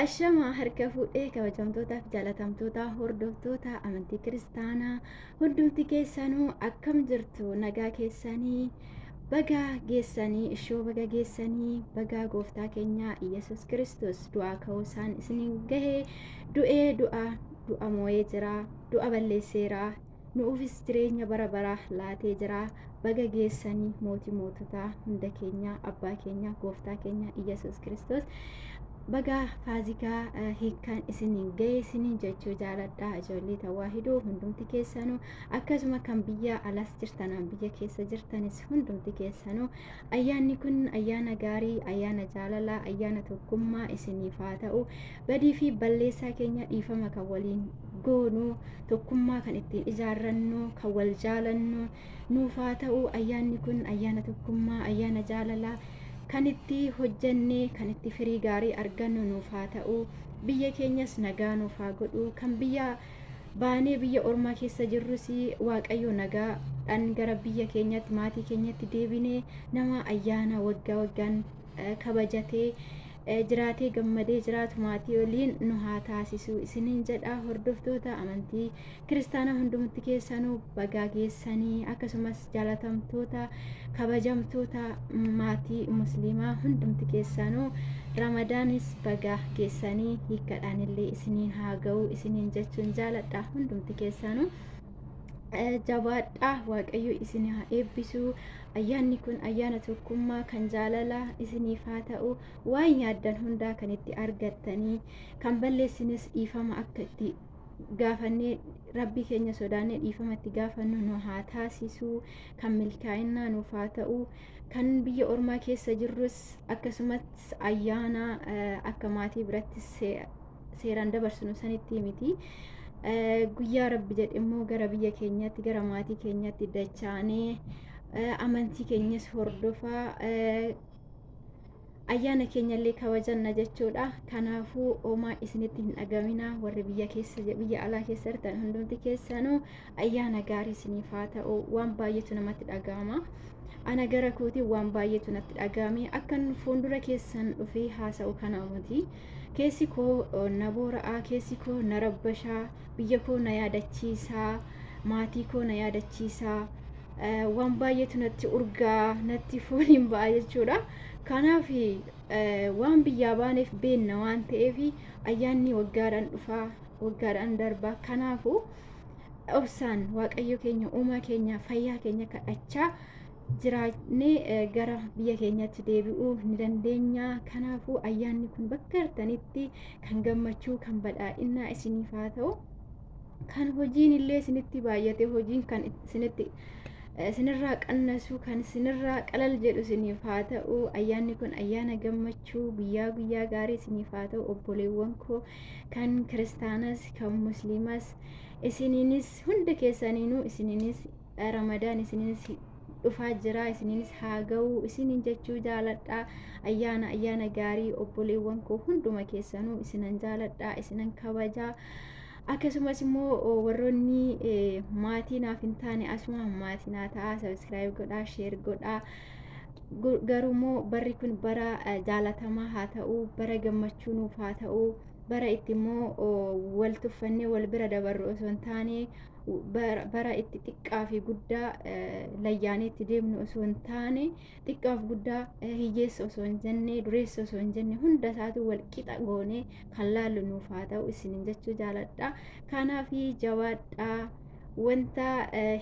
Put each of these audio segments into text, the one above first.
Ashama harka fuudhee kabajamtootaaf jaalatamtoota hordoftoota amantii kiristaanaa hundumti keessanuu akkam jirtu? Nagaa keessanii? Baga geessanii, ishoo baga geessanii, baga gooftaa keenya Iyyasuus Kiristoos du'aa ka'uusaan isiniin gahee. Du'ee du'a moo'ee jira, du'a balleesseera, nuufis jireenya bara baraa laatee jira. Baga geessanii mootii moototaa, hunda keenya abbaa keenya gooftaa keenya Iyyasuus Kiristoos baga faazikaa hiikkaan isiniin ga'e isiniin jechuu jaaladha. Ijoollee tawaahidoo hundumti keessanuu, akkasuma kan biyya alas jirtanaan biyya keessa jirtanis hundumti keessanuu, ayyaanni kun ayyaana gaarii, ayyaana jaalalaa, ayyaana tokkummaa isiniif haa ta'u. Badii fi balleessaa keenya dhiifama kan waliin goonu, tokkummaa kan ittiin ijaarrannu, kan wal jaalannu nuuf haa ta'u. Ayyaanni kun ayyaana tokkummaa, ayyaana jaalalaa kan itti hojjannee kan itti firii gaarii argannu nuuf haa ta'u. Biyya keenyas nagaa nuuf haa godhu. Kan biyya baanee biyya ormaa keessa jirrus Waaqayyo nagaadhaan gara biyya keenyatti, maatii keenyatti deebinee nama ayyaana waggaa waggaan kabajatee jiraatee gammadee jiraatu maatii waliin nu haa taasisu isiniin jedha. Hordoftoota amantii kiristaanaa hundumti keessanuu bagaa geessanii. Akkasumas jaalatamtoota kabajamtoota maatii musliimaa hundumti keessanuu ramadaanis bagaa geessanii, hiikkaadhaan illee isiniin haa ga'u isiniin jechuun jaaladha. Hundumti keessanuu jabaadhaa, Waaqayyo isin haa eebbisu. Ayyaanni kun ayyaana tokkummaa kan jaalala isiniif haa ta'u. Waan yaaddan hundaa kan itti argattanii, kan balleessinis dhiifama akka itti gaafannee, rabbii keenya sodaannee dhiifama itti gaafannu nu haa taasisu. Kan milkaa'inaa nuuf haa ta'u. Kan biyya ormaa keessa jirrus akkasumas ayyaana akka maatii biratti seeraan dabarsinu sanitti miti, guyyaa rabbi jedhe immoo gara biyya keenyaatti, gara maatii keenyaatti dachaanee amantii keenyas hordofaa ayyaana keenyallee kabajanna jechuudha. Kanaafuu homaa isinitti hin dhagamina. Warri biyya keessa, biyya alaa keessa jirtan hundumti keessanuu ayyaana gaarii isiniif haa ta'u. Waan baay'eetu namatti dhaga'ama. Ana gara kootiin waan baay'eetu natti dhaga'ame. Akkan fuuldura keessan dhufee haasa'u kana miti. Keessi koo na boora'aa, keessi koo na rabbashaa, biyya koo na yaadachiisaa, maatii koo na yaadachiisaa. Waan baay'eetu natti urgaa, natti fooliin ba'a jechuudha. Kanaaf waan biyyaa baaneef beenna waan ta'eef, ayyaanni waggaadhaan dhufaa, waggaadhaan darbaa. Kanaafuu obsaan Waaqayyo keenya, uumaa keenya, fayyaa keenya kadhachaa jiraannee gara biyya keenyatti deebi'uu ni dandeenya. Kanaafuu ayyaanni kun bakka jirtanitti kan gammachuu, kan badhaadhinaa isiniif haa ta'u. Kan hojiin illee isinitti baay'ate, hojiin kan isinitti isinirraa qannasu, kan isinirraa qalal jedhu isiniif haa ta'u. Ayyaanni kun ayyaana gammachuu, guyyaa guyyaa gaarii isiniif haa ta'u. Obboleewwan koo kan kiristaanas kan musliimas, isiniinis hunda keessaniinuu isiniinis ramadaan isiniinis dhufaa jira, isiniinis haa ga'u isiniin jechuu jaaladha. Ayyaana gaarii obboleewwan koo hunduma keessanuu, isinan jaaladha, isinan kabajaa. Akkasumas immoo warroonni maatii naaf hin taane asuma maatii naa ta'a, subscribe godhaa, share godhaa. Garuu immoo barri kun bara jaalatamaa haa ta'u, bara gammachuu nuuf haa ta'u. Bara itti immoo wal tuffannee wal bira dabarru osoo hin taane, bara itti xiqqaa fi guddaa layyaanee itti deemnu osoo hin taane, xiqqaaf guddaa, hiyyeessa osoo hin jenne, dureessa osoo hin jenne, hunda isaatu wal qixa goonee kan laallu nuuf haa ta'u isiniin jechuu jaaladha. Kanaaf jabaadhaa, wanta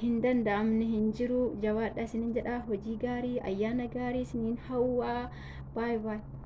hin danda'amne hin jiru. Jabaadhaa isiniin jedha. Hojii gaarii, ayyaana gaarii isiniin hawwaa. Baay'ee baay'ee.